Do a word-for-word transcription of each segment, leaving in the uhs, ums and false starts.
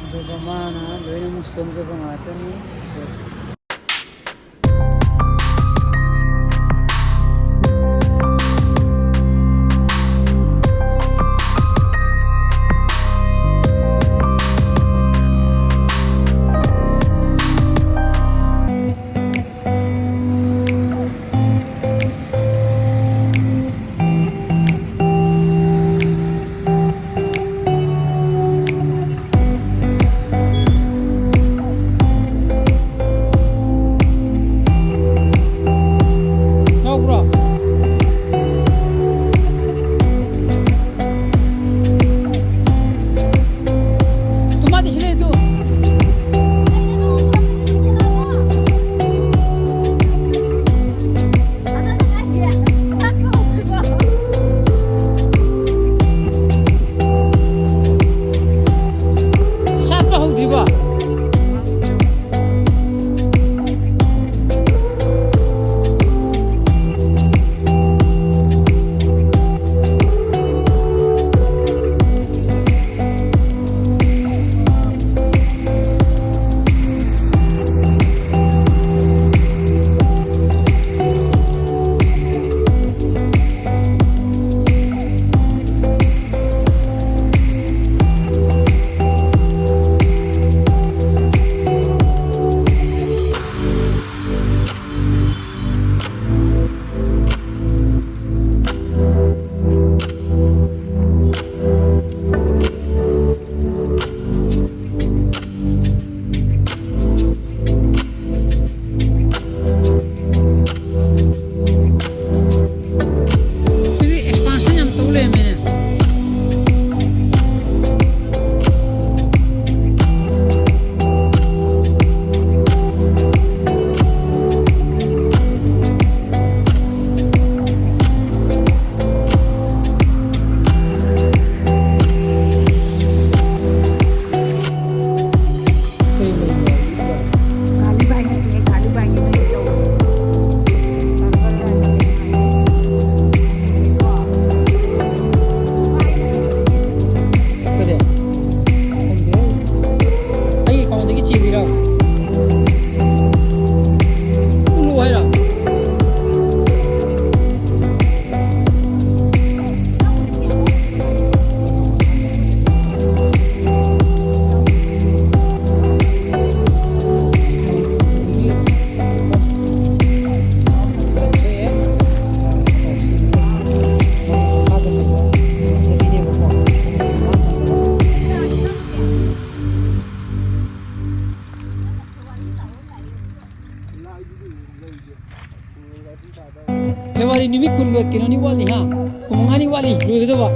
ꯑꯗꯨꯒ ꯃꯥꯅ ꯂꯣꯏꯅꯃꯛ ꯁꯦꯝꯖꯕ ꯉꯥꯛꯇꯅꯤ꯫ ꯑꯩ ꯅꯨꯃꯤꯠ ꯀꯨꯟꯒ ꯀꯩꯅꯣꯅꯤ ꯋꯥꯠꯂꯤ, ꯍꯥ? ꯀꯨꯟ ꯃꯉꯥꯅꯤ ꯋꯥꯠꯂꯤ ꯂꯣꯏꯒꯗꯕ꯫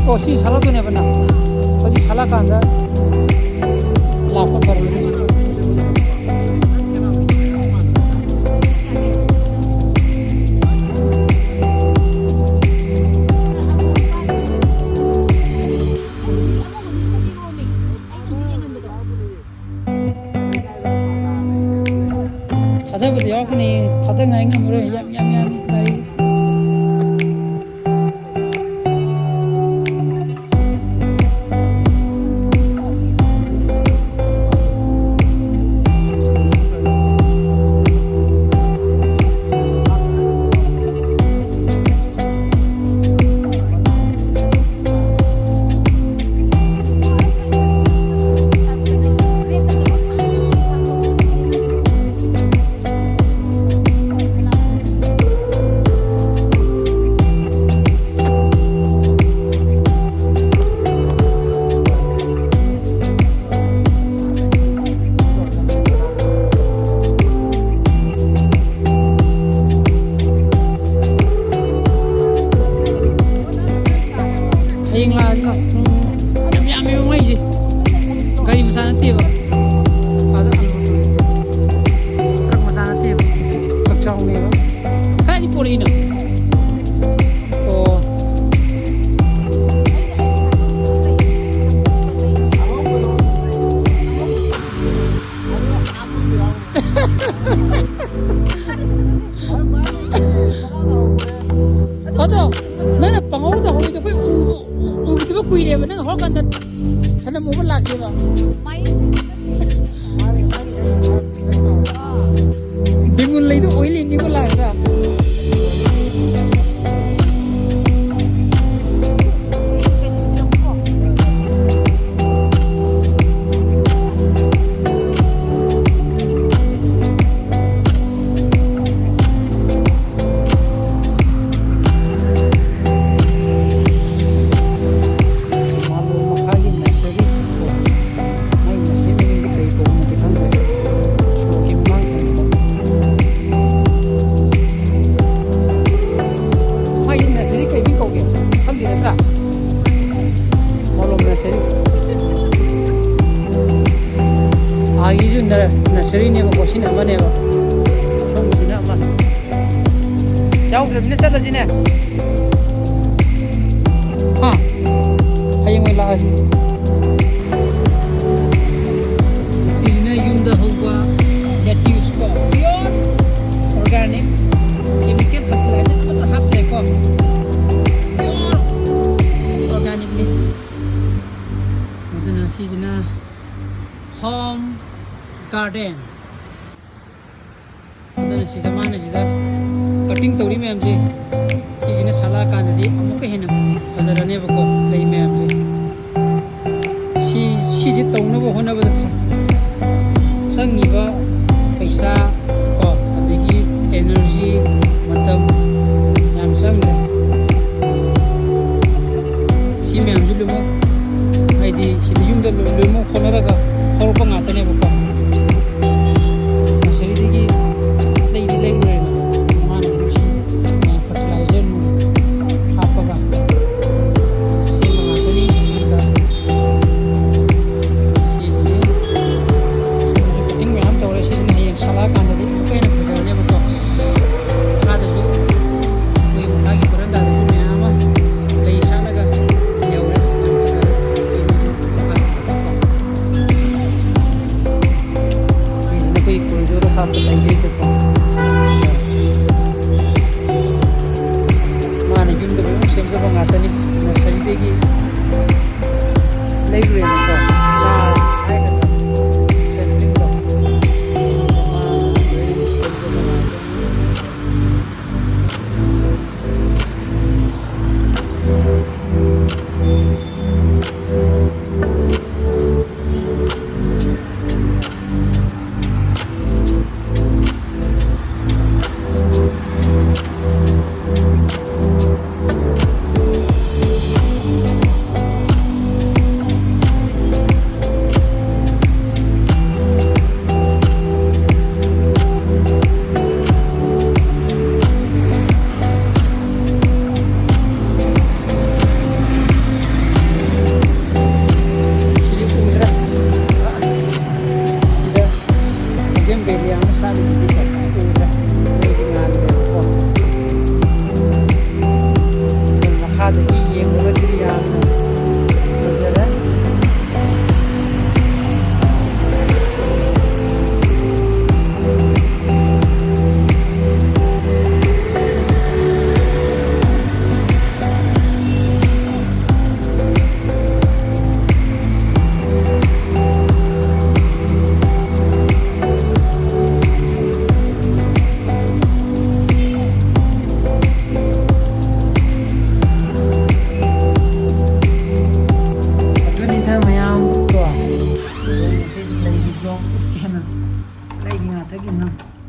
ꯑꯣ, ꯁꯤ ꯁꯥꯠꯂꯛꯇꯣꯏꯅꯦꯕ ꯅꯪ꯫ ꯑꯗꯨꯗꯤ ꯁꯥꯠꯂꯛꯑꯀꯥꯟꯗ ꯂꯥꯛꯄ ꯐꯔꯦ꯫ ꯅꯦ, ꯊꯥꯗꯉꯥꯏ ꯉꯝꯃꯔꯣꯏ꯫ ꯌꯥꯝ, ꯌꯥꯝ ꯌꯥꯝꯃꯤ ꯒꯥꯔꯤ꯫ ꯍꯌꯦꯡ ꯂꯥꯛꯑꯗꯤ ꯂꯥꯛꯑꯣ꯫ ꯎꯝ, ꯌꯥꯝ ꯌꯥꯝꯃꯦꯕ ꯃꯣꯏꯁꯦ꯫ ꯒꯥꯔꯤ ꯃꯆꯥ ꯅꯠꯇꯦꯕ꯫ ꯑꯗ ꯇ꯭ꯔꯛ ꯃꯆꯥ ꯅꯠꯇꯦꯕ꯫ ꯇ꯭ꯔꯛ ꯆꯥꯎꯅꯦꯕ꯫ ꯀꯗꯥꯏꯗꯒꯤ ꯄꯣꯔꯛꯏꯅꯣ? ꯑꯣ꯫ ꯑꯗꯣ ꯅꯪꯅ ꯄꯪꯍꯧꯗ ꯍꯧꯔꯤꯗꯣ ꯑꯩꯈꯣꯏ ꯎꯕ, ꯎꯈꯤꯗꯕ ꯀꯨꯏꯔꯦꯕ꯫ ꯅꯪ ꯍꯧꯔꯀꯥꯟꯗ ꯁꯅꯝ ꯎꯕ ꯂꯥꯛꯀꯦꯕ꯫ ꯕꯦꯡꯒꯨꯟ ꯂꯩꯗꯣ ꯑꯣꯏ ꯂꯩꯅꯤꯀꯣ ꯂꯥꯛꯑꯒ꯫ ꯃꯥꯂꯣꯝ ꯃꯈꯥꯒꯤ nursery ꯀꯣ꯫ ꯃꯣꯏ nursery ꯃꯃꯤꯡꯗꯤ ꯀꯔꯤ ꯀꯧꯕꯅꯣꯗꯤ ꯈꯪꯗ꯭ꯔꯦ꯫ ꯁꯣꯔꯣꯛꯀꯤ ꯃꯃꯥꯡ ꯊꯪꯕꯗ꯫ ꯃꯥꯒꯤ nursery ꯀꯩ ꯃꯤꯡ ꯀꯧꯒꯦ? ꯈꯪꯗꯦ ꯅꯠꯇ꯭ꯔꯥ? ꯃꯥꯂꯣꯝ nursery꯫ ꯑꯥꯒꯤꯁꯨ ꯅꯔ-, nurseryꯅꯦꯕꯀꯣ, ꯁꯤꯅ ꯑꯃꯅꯦꯕ꯫ ꯁꯣꯝꯒꯤꯁꯤꯅ ꯑꯃ꯫ ꯌꯥꯎꯗ꯭ꯔꯕꯅꯤꯅ ꯆꯠꯂꯁꯤꯅꯦ꯫ ꯍꯥ? ꯍꯌꯦꯡ ꯑꯣꯏꯅ ꯂꯥꯛꯑꯁꯤ꯫ ꯁꯤꯁꯤꯅ ꯌꯨꯝꯗ ꯍꯧꯕ lettuce ꯀꯣ꯫ Pure Garden. ꯑꯗꯨꯅ ꯁꯤꯗ ꯃꯥꯅ ꯁꯤꯗ cutting ꯇꯧꯔꯤ ꯃꯌꯥꯝꯁꯦ, ꯁꯤꯁꯤꯅ ꯁꯥꯠꯂꯛꯑꯀꯥꯟꯗꯗꯤ ꯑꯃꯨꯛꯀ ꯍꯦꯟꯅ ꯐꯖꯔꯅꯦꯕꯀꯣ, ꯂꯩ ꯃꯌꯥꯝꯁꯦ꯫ ꯁꯤ, ꯁꯤꯁꯦ ꯇꯧꯅꯕ ꯍꯣꯠꯅꯕꯗ ꯊ-, ꯆꯪꯉꯤꯕ ꯄꯩꯁꯥ ꯀꯣ, ꯑꯗꯒꯤ energy, ꯃꯇꯝ ꯌꯥꯝ ꯆꯪꯈ꯭ꯔꯦ꯫ ꯁꯤ ꯃꯌꯥꯝꯁꯤ ꯂꯣꯏꯅꯃꯛ, ꯍꯥꯏꯗꯤ, ꯁꯤꯗ ꯌꯨꯝꯗ ꯂꯣꯏ-, ꯂꯣꯏꯅꯃꯛ ꯍꯣꯠꯅꯔꯒ ꯍꯧꯔꯛꯄ ꯉꯥꯛꯇꯅꯦꯕꯀꯣ꯫ Nurseryꯗꯒꯤ ꯂꯩꯗꯤ ꯂꯩꯔꯨꯔꯦꯅ, ꯃꯥꯅ ꯑꯗꯨꯝ ꯁꯤ, ꯑ, fertilizer ꯅꯨꯡ ꯍꯥꯞꯄꯒ ꯁꯦꯝꯕ ꯉꯥꯛꯇꯅꯤ꯫ ꯑꯗꯨꯒ ꯁꯤꯁꯤꯗꯤ, ꯁꯤꯗꯁꯨ cutting ꯃꯌꯥꯝ ꯇꯧꯔꯦ꯫ ꯁꯤꯁꯤꯅ ꯍꯌꯦꯡ ꯁꯥꯠꯂꯛꯑꯀꯥꯟꯗꯗꯤ ꯑꯃꯨꯛꯀ ꯍꯦꯟꯅ ꯐꯖꯔꯅꯦꯕꯀꯣ꯫ ꯃꯈꯥꯗꯁꯨ, ꯑꯩꯈꯣꯏꯒꯤ ꯃꯈꯥꯒꯤ verandaꯗꯁꯨ ꯃꯌꯥꯝ ꯑꯃ ꯂꯩ ꯁꯥꯠꯂꯒ ꯂꯩꯍꯧꯔꯦ꯫ ꯌꯥꯝ ꯐꯖꯔꯦ꯫ ꯁꯤꯁꯤꯅ ꯑꯩꯈꯣꯏ corridorꯗ ꯁꯥꯠꯄ ꯂꯩꯈꯩꯗꯀꯣ꯫ ꯃꯥꯅ ꯌꯨꯝꯗ ꯂꯣꯏꯅ ꯁꯦꯝꯖꯕ ꯉꯥꯛꯇꯅꯤ, nurseryꯗꯒꯤ ꯂꯩꯔꯨꯔꯦꯕꯀꯣ꯫ ꯆꯥꯔ ꯍꯥꯏꯒꯗ꯭ꯔꯥ, saplingꯗꯣ, ꯃꯥꯅ ꯂꯣꯏꯅ ꯁꯦꯝꯖꯕ ꯉꯥꯛꯇꯅꯤ꯫ ꯁꯤꯗꯤ ꯎꯗ꯭ꯔꯦ꯫ ꯁꯤꯗ bougainvillea ꯑꯃ ꯁꯥꯠꯂꯤꯁꯤꯗꯤ ꯎꯗ꯭ꯔꯦ꯫ ꯃꯣꯏꯁꯤ ꯉꯥꯟꯗꯦꯕꯀꯣ꯫ ꯑꯗꯨ ꯃꯈꯥꯗꯒꯤ ꯌꯦꯡꯕꯒꯗꯤ ꯌꯥꯝꯅ ꯐꯖꯔꯦ꯫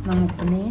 ꯅꯪꯉꯛꯄꯅꯦ꯫